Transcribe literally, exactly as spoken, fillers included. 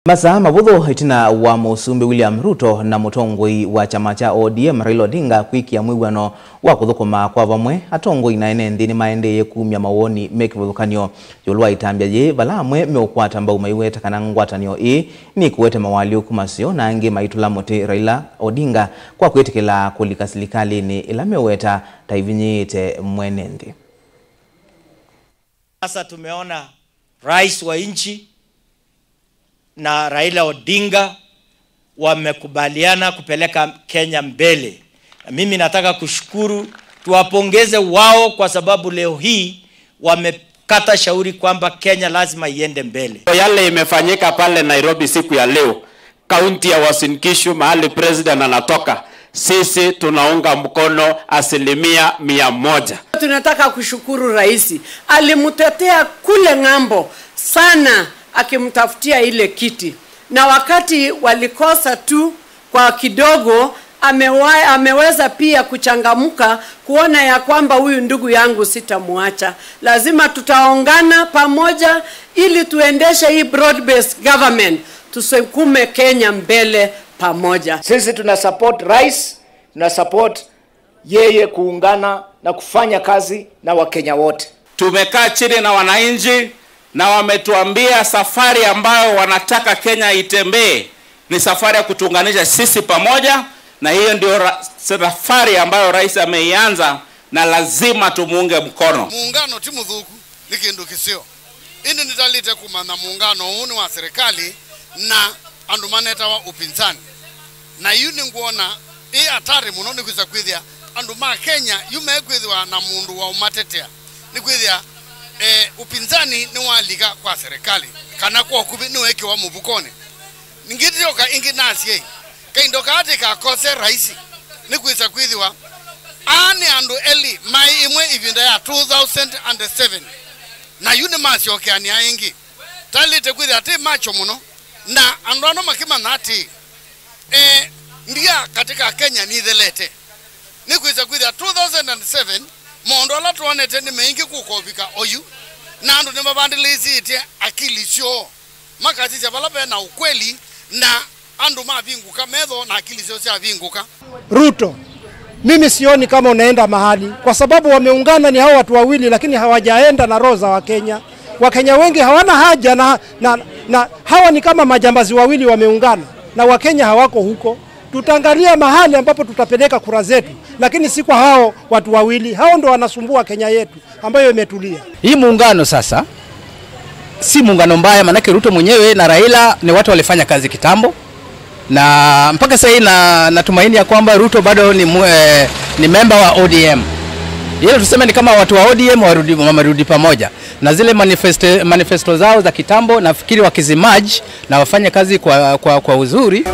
Masaa mavũthũ ĩtina wa Mũsumbĩ William Ruto na mũtongoi wa kyama kya O D M Raila Odinga kwĩkĩa mwĩw'ano wa kũthũkũma kwa vamwe, atongoi na ene nthĩ nĩmaendeeie kumya mawoni me kĩvathũkany'o ĩũlũ wa ĩtambya yĩĩ, vala amwe meũkwata mbau maiweta kana ngwatanĩo ĩĩ nĩkũete mawalyũku maseo na angĩ maitũla mũtĩ Raila Odinga kwa kwĩtĩkĩla kũlika silikalĩnĩ ĩla meũweta ta ĩvinyĩĩte mwene nthĩ. Sasa tumeona rais wa nchi na Raila Odinga wamekubaliana kupeleka Kenya mbele. Na mimi nataka kushukuru, tuwapongeze wao kwa sababu leo hii wamekata shauri kwamba Kenya lazima iende mbele. Yale imefanyika pale Nairobi siku ya leo, kaunti ya Uasin Gishu, mahali president anatoka, sisi tunaunga mkono asilimia mia moja. Tunataka kushukuru rais, alimtetea kule ng'ambo sana, akimtafutia ile kiti, na wakati walikosa tu kwa kidogo, amewa-, ameweza pia kuchangamka kuona ya kwamba huyu ndugu yangu sitamwacha. Lazima tutaungana pamoja ili tuendeshe hii broad-based government, tusukume Kenya mbele pamoja. Sisi tuna support rais, tuna support yeye kuungana na kufanya kazi na Wakenya wote. Tumekaa chini na wananchi na wametuambia safari ambayo wanataka Kenya itembee ni safari ya kutuunganisha sisi pamoja, na hiyo ndio ra-, safari ambayo rais ameianza na lazima tumuunge mkono. Muungano ti mũthũku, nĩ kĩndũ kĩseo. Ĩndĩ nĩtalĩte kũmanya muungano ũũ nĩ wa serikali na andũ manetawa upinzani. Na yu nĩngwona ĩ hatari mũno nĩkwĩsa kwĩthĩa andũ ma Kenya yu mekwĩthĩwa na mũndũ wa ũmatetea. Nĩkwĩthĩa, eh, upinzani nĩwalika kwa serikali, kana kwa ũkuvĩ nĩweekĩwa mũvukonĩ. Ningĩ ndyoka ĩngĩ nasye, kaindo kaa tĩkakose rais, nĩkwĩsa kwĩthĩwa aa nĩ andũ elĩ maĩ ĩmwe ĩvinda ya two thousand and seven, na yu nĩmasyokeanĩa ĩngĩ. Taĩlĩte kwĩthĩa tĩ macho mũno, na andũ ano makĩmanya atĩ, eh, ndia katĩ ka Kenya nithelete. Nĩkwĩsa kwĩthĩa two thousand and seven, maũndũ ala twonete nĩ maingĩ kũkovika oyu, na andũ nĩmavandĩlĩsĩtye akili syoo, makasisya vala ve na ũkweli, na andũ mavingũka metho na akili syoo syavingũka. Ruto, mimi sioni kama unaenda mahali, kwa sababu wameungana ni hao watu wawili, lakini hawajaenda na roho za Wakenya. Wakenya wengi hawana haja na, na, na hawa ni kama majambazi wawili wameungana, na Wakenya hawako huko. Tutaangalia mahali ambapo tutapeleka kura zetu, lakini si kwa hao watu wawili. Hao ndo wanasumbua Kenya yetu ambayo imetulia. Hii muungano sasa si muungano mbaya, manake Ruto mwenyewe na Raila ni watu walifanya kazi kitambo, na mpaka sasa hii na, natumaini ya kwamba Ruto bado ni mu-, eh, ni member wa O D M. Ile tuseme ni kama watu wa O D M warudi, wamerudi pamoja. Na zile manifest-, manifesto zao za kitambo, nafikiri wakizimerge na wafanye kazi kwa, kwa, kwa uzuri.